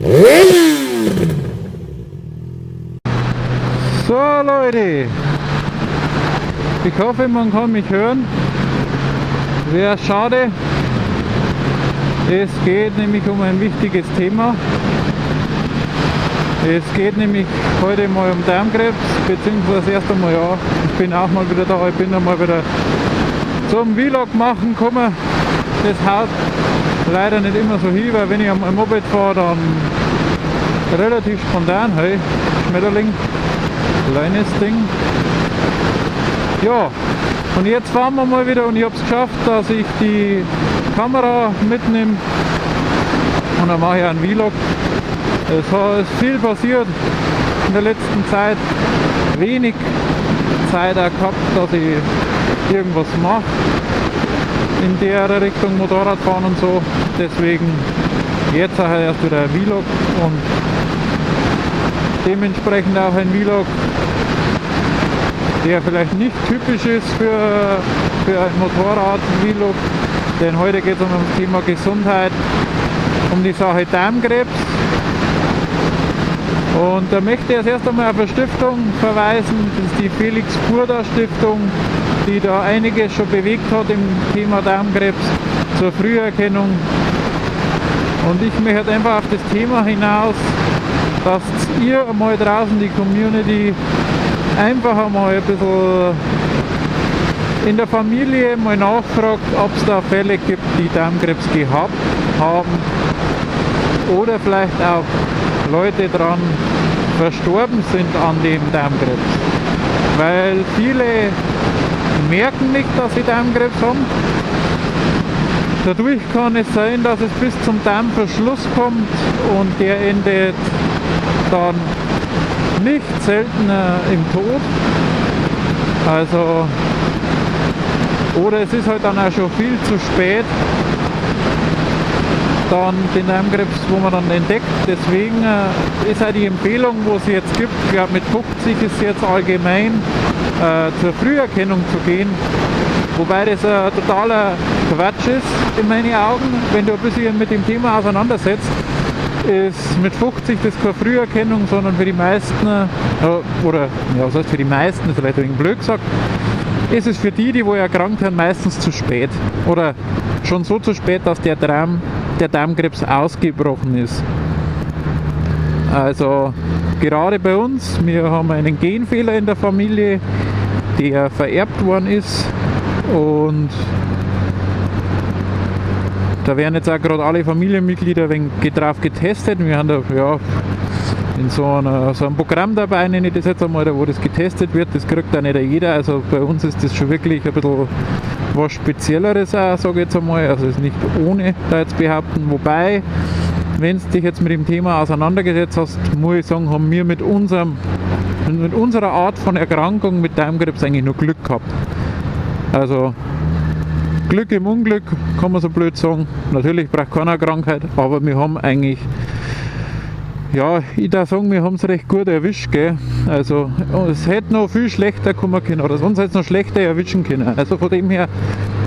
So Leute, ich hoffe, man kann mich hören. Wäre schade. Es geht nämlich um ein wichtiges Thema. Es geht nämlich heute mal um Darmkrebs, beziehungsweise erst einmal, ja, ich bin auch mal wieder da, ich bin einmal wieder zum Vlog machen gekommen. Das haut leider nicht immer so hin, weil wenn ich am Moped fahre, dann relativ spontan, hey, Schmetterling, kleines Ding. Ja, und jetzt fahren wir mal wieder und ich hab's geschafft, dass ich die Kamera mitnehme und dann mache ich einen Vlog. Es ist viel passiert in der letzten Zeit, wenig Zeit auch gehabt, dass ich irgendwas mache in der Richtung Motorradfahren und so. Deswegen jetzt auch erst wieder ein Vlog und dementsprechend auch ein Vlog, der vielleicht nicht typisch ist für ein Motorrad-Vlog, denn heute geht es um das Thema Gesundheit, um die Sache Darmkrebs. Und da möchte ich als erst einmal auf eine Stiftung verweisen, das ist die Felix Burda Stiftung, die da einiges schon bewegt hat im Thema Darmkrebs zur Früherkennung. Und ich möchte einfach auf das Thema hinaus, dass ihr einmal draußen die Community einfach einmal ein bisschen in der Familie mal nachfragt, ob es da Fälle gibt, die Darmkrebs gehabt haben oder vielleicht auch Leute dran verstorben sind an dem Darmkrebs. Weil viele merken nicht, dass sie Darmkrebs haben. Dadurch kann es sein, dass es bis zum Darmverschluss kommt und der endet dann nicht seltener im Tod. Oder es ist halt dann auch schon viel zu spät, dann den Darmkrebs, wo man dann entdeckt. Deswegen ist auch die Empfehlung, wo es jetzt gibt, ich glaub, mit 50 ist es jetzt allgemein, zur Früherkennung zu gehen. Wobei das ein totaler Quatsch ist in meinen Augen. Wenn du ein bisschen mit dem Thema auseinandersetzt, ist mit 50 das keine Früherkennung, sondern für die meisten, oder ja, was heißt für die meisten, ist vielleicht ein wenig blöd gesagt, ist es für die, die wo erkrankt sind, meistens zu spät. Oder schon so zu spät, dass der Darmkrebs ausgebrochen ist. Also gerade bei uns, wir haben einen Genfehler in der Familie, der vererbt worden ist, und da werden jetzt auch gerade alle Familienmitglieder ein wenig drauf getestet. Wir haben da, ja, in so einem Programm dabei, nenne ich das jetzt einmal, da wo das getestet wird. Das kriegt auch nicht jeder. Also bei uns ist das schon wirklich ein bisschen was Spezielleres auch, sag ich jetzt einmal. Also ist nicht ohne, da jetzt behaupten. Wobei, wenn du dich jetzt mit dem Thema auseinandergesetzt hast, muss ich sagen, haben wir mit unserer Art von Erkrankung mit Darmkrebs eigentlich nur Glück gehabt. Also Glück im Unglück, kann man so blöd sagen. Natürlich braucht keiner Krankheit, aber wir haben eigentlich, ja, ich darf sagen, wir haben's recht gut erwischt, gell? Also es hätte noch viel schlechter kommen können, oder sonst hätte es noch schlechter erwischen können. Also von dem her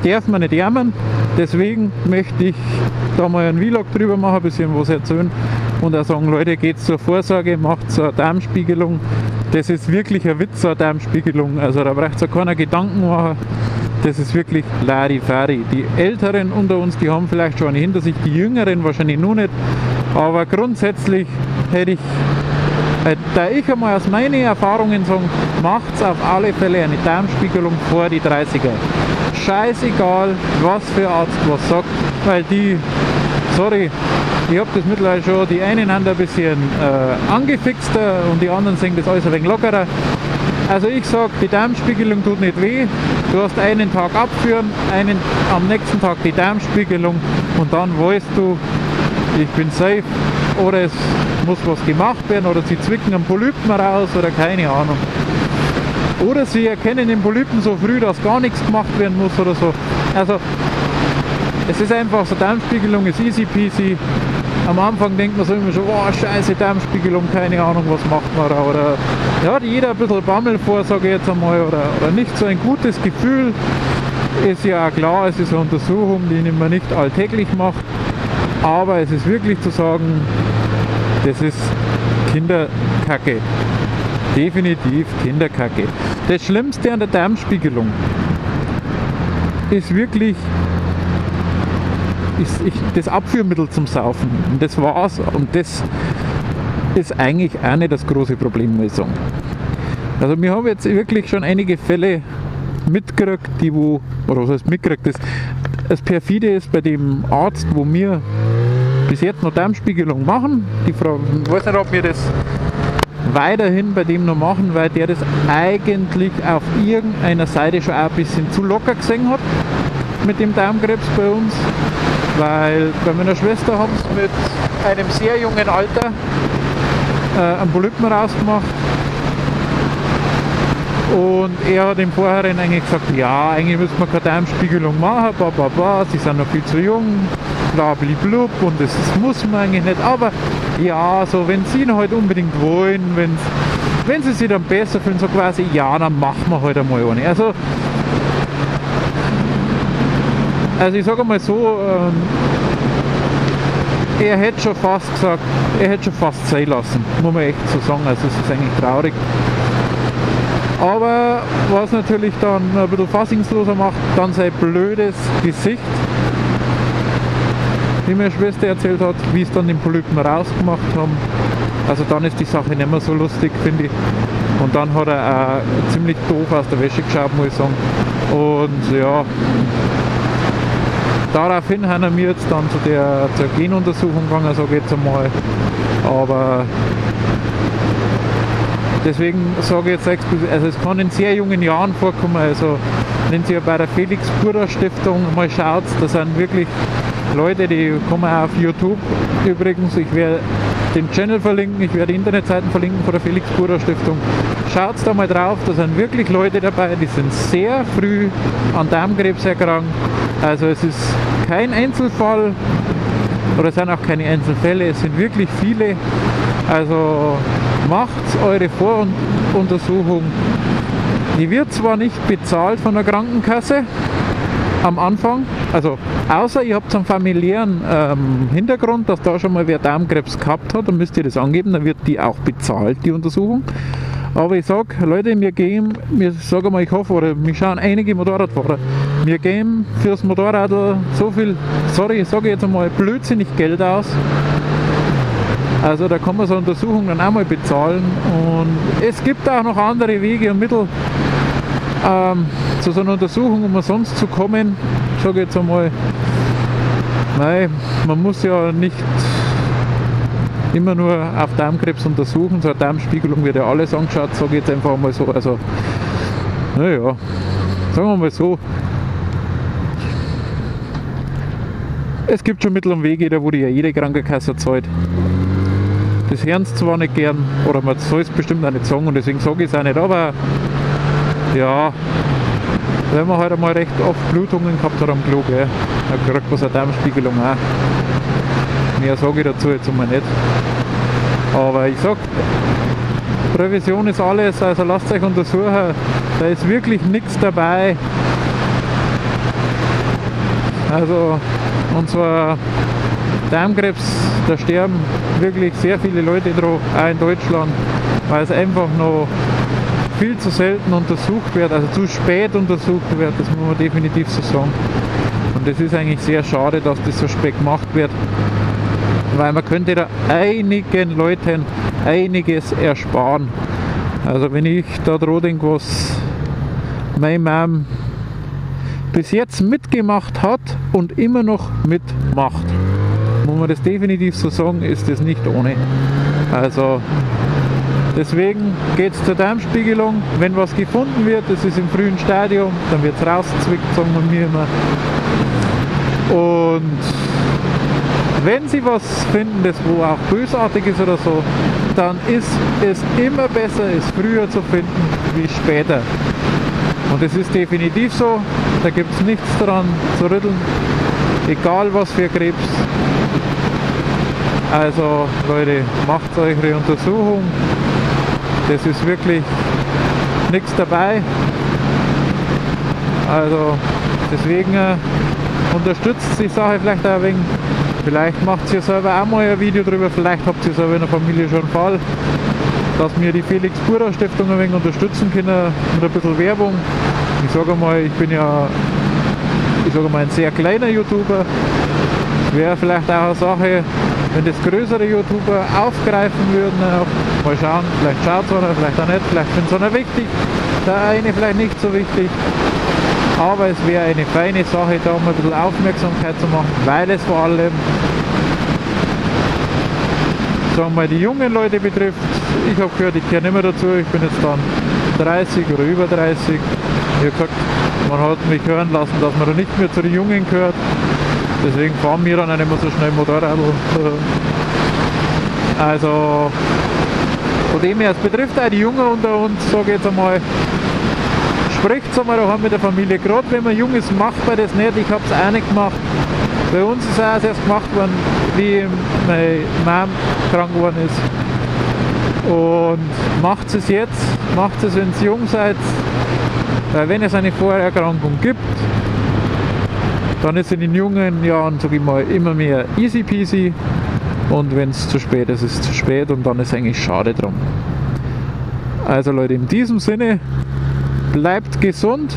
darf man nicht jammern. Deswegen möchte ich da mal einen Vlog drüber machen, ein bisschen was erzählen und auch sagen, Leute, geht's zur Vorsorge, macht's eine Darmspiegelung. Das ist wirklich ein Witz, eine Darmspiegelung. Also da braucht's ja keiner Gedanken machen. Das ist wirklich Larifari. Die Älteren unter uns, die haben vielleicht schon eine hinter sich, die Jüngeren wahrscheinlich noch nicht. Aber grundsätzlich hätte ich, da ich einmal aus meinen Erfahrungen sagen, macht's auf alle Fälle eine Darmspiegelung vor die 30er. Scheißegal, was für Arzt was sagt, weil die, sorry, ich hab das mittlerweile schon, die einen haben ein bisschen angefixter und die anderen sehen das alles ein wenig lockerer. Also ich sag, die Darmspiegelung tut nicht weh. Du hast einen Tag abführen, am nächsten Tag die Darmspiegelung und dann weißt du, ich bin safe oder es muss was gemacht werden oder sie zwicken einen Polypen raus oder keine Ahnung. Oder sie erkennen den Polypen so früh, dass gar nichts gemacht werden muss oder so. Also es ist einfach so, Darmspiegelung ist easy peasy. Am Anfang denkt man so immer schon, oh, scheiße, Darmspiegelung, keine Ahnung, was macht man da. Oder ja, hat jeder ein bisschen Bammel vor, sage ich jetzt einmal, oder nicht so ein gutes Gefühl. Ist ja auch klar, es ist eine Untersuchung, die man nicht alltäglich macht. Aber es ist wirklich zu sagen, Das ist Kinderkacke. Definitiv Kinderkacke. Das Schlimmste an der Darmspiegelung ist wirklich das Abführmittel zum Saufen. Und das war's. Und das ist eigentlich auch nicht das große Problem, muss ich sagen. Also wir haben jetzt wirklich schon einige Fälle mitgekriegt, die wo, oder was heißt mitgekriegt, das Perfide ist bei dem Arzt, wo wir bis jetzt noch Darmspiegelung machen, die Frau, ich weiß nicht, ob wir das weiterhin bei dem noch machen, weil der das eigentlich auf irgendeiner Seite schon auch ein bisschen zu locker gesehen hat mit dem Darmkrebs bei uns, weil bei meiner Schwester haben sie mit einem sehr jungen Alter einen Polypen rausgemacht und er hat im Vorhinein eigentlich gesagt, ja, eigentlich müssen wir keine Darmspiegelung machen, ba, ba, ba, sie sind noch viel zu jung, bla, bli, blub, und das muss man eigentlich nicht, aber ja, so wenn sie ihn halt unbedingt wollen, wenn sie sich dann besser fühlen, so quasi, ja, dann machen wir halt einmal eine. Also ich sage mal so, er hätte schon fast gesagt, er hätte schon fast sein lassen, muss man echt so sagen, also es ist eigentlich traurig. Aber was natürlich dann ein bisschen fassungsloser macht, dann sein blödes Gesicht, wie meine Schwester erzählt hat, wie es dann den Polypen rausgemacht haben. Also dann ist die Sache nicht mehr so lustig, finde ich. Und dann hat er auch ziemlich doof aus der Wäsche geschaut, muss ich sagen. Und ja, daraufhin haben wir jetzt dann zur Genuntersuchung gegangen, sage ich jetzt einmal. Aber deswegen sage ich jetzt explizit, also es kann in sehr jungen Jahren vorkommen, also wenn ihr bei der Felix Burda Stiftung mal schaut, da sind wirklich Leute, die kommen auch auf YouTube übrigens, ich werde den Channel verlinken, ich werde die Internetseiten verlinken von der Felix Burda Stiftung. Schaut da mal drauf, da sind wirklich Leute dabei, die sind sehr früh an Darmkrebs erkrankt. Also es ist kein Einzelfall oder es sind auch keine Einzelfälle, es sind wirklich viele. Also macht eure Voruntersuchung. Die wird zwar nicht bezahlt von der Krankenkasse am Anfang, also außer ihr habt einen familiären Hintergrund, dass da schon mal wer Darmkrebs gehabt hat, dann müsst ihr das angeben, dann wird die auch bezahlt, die Untersuchung. Aber ich sag, Leute, wir gehen, wir sagen mal, ich hoffe, oder wir schauen einige Motorradfahrer, wir geben fürs Motorrad so viel, sorry, ich sage jetzt einmal, blödsinnig Geld aus. Also da kann man so eine Untersuchung dann auch mal bezahlen. Und es gibt auch noch andere Wege und Mittel zu so einer Untersuchung, um sonst zu kommen. Ich sage jetzt einmal, nein, man muss ja nicht immer nur auf Darmkrebs untersuchen, so eine Darmspiegelung wird ja alles angeschaut, sage ich jetzt einfach mal so. Also, naja, sagen wir mal so, es gibt schon Mittel und Wege, da wo die ja jede Krankenkasse zahlt. Das hören sie zwar nicht gern, oder man soll es bestimmt auch nicht sagen und deswegen sage ich es auch nicht, aber ja, wenn man halt einmal recht oft Blutungen gehabt hat am Klo, gell, dann kriegt man so eine Darmspiegelung auch. Mehr sage ich dazu jetzt einmal nicht. Aber ich sag, Prävention ist alles, also lasst euch untersuchen, da ist wirklich nichts dabei. Also, und zwar Darmkrebs, da sterben wirklich sehr viele Leute drauf, auch in Deutschland, weil es einfach noch viel zu selten untersucht wird, also zu spät untersucht wird, das muss man definitiv so sagen. Und das ist eigentlich sehr schade, dass das so spät gemacht wird, weil man könnte da einigen Leuten einiges ersparen. Also wenn ich da dran denke, was meine Mom bis jetzt mitgemacht hat und immer noch mitmacht, muss man das definitiv so sagen, ist das nicht ohne. Also deswegen geht es zur Darmspiegelung. Wenn was gefunden wird, das ist im frühen Stadium, dann wird es rausgezwickt, sagen wir mir immer. Und wenn Sie was finden, das wo auch bösartig ist oder so, dann ist es immer besser, es früher zu finden, wie später. Und das ist definitiv so, da gibt es nichts dran zu rütteln, egal was für Krebs. Also Leute, macht eure Untersuchung, das ist wirklich nichts dabei. Also deswegen unterstützt die Sache vielleicht auch ein wenig. Vielleicht macht ihr selber auch mal ein Video drüber, vielleicht habt ihr selber in der Familie schon einen Fall, dass wir die Felix Buder Stiftung ein wenig unterstützen können mit ein bisschen Werbung. Ich sage mal, ich bin ja, ich sage mal, ein sehr kleiner YouTuber. Wäre vielleicht auch eine Sache, wenn das größere YouTuber aufgreifen würden. Auch mal schauen, vielleicht schaut es einer, vielleicht auch nicht, vielleicht findet es einer wichtig, der eine vielleicht nicht so wichtig. Aber es wäre eine feine Sache, da mal ein bisschen Aufmerksamkeit zu machen, weil es vor allem, sagen wir mal, die jungen Leute betrifft. Ich habe gehört, ich gehöre nicht mehr dazu, ich bin jetzt dann 30 oder über 30. Ich habe gesagt, man hat mich hören lassen, dass man da nicht mehr zu den Jungen gehört. Deswegen fahren wir dann auch nicht mehr so schnell Motorrad. Also von dem her, es betrifft auch die Jungen unter uns, sage ich jetzt einmal. Spricht einmal daheim mit der Familie. Gerade wenn man jung ist, macht man das nicht. Ich habe es auch nicht gemacht. Bei uns ist auch erst gemacht worden, wie meine Mom krank geworden ist. Und macht es jetzt, macht es, wenn ihr jung seid. Weil wenn es eine Vorerkrankung gibt, dann ist in den jungen Jahren, sag ich mal, immer mehr easy peasy. Und wenn es zu spät ist, ist es zu spät und dann ist eigentlich schade drum. Also Leute, in diesem Sinne, bleibt gesund.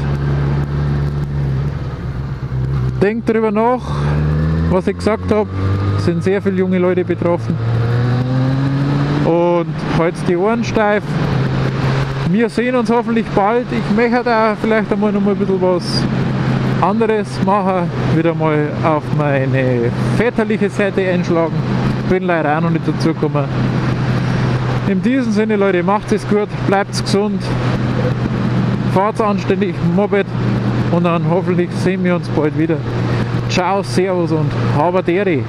Denkt darüber nach, was ich gesagt habe. Es sind sehr viele junge Leute betroffen. Und haltet die Ohren steif. Wir sehen uns hoffentlich bald. Ich möchte da vielleicht einmal noch mal ein bisschen was anderes machen. Wieder mal auf meine väterliche Seite einschlagen. Bin leider auch noch nicht dazu gekommen. In diesem Sinne, Leute, macht es gut, bleibt gesund, fahrt anständig Moped und dann hoffentlich sehen wir uns bald wieder. Ciao, Servus und Habadere.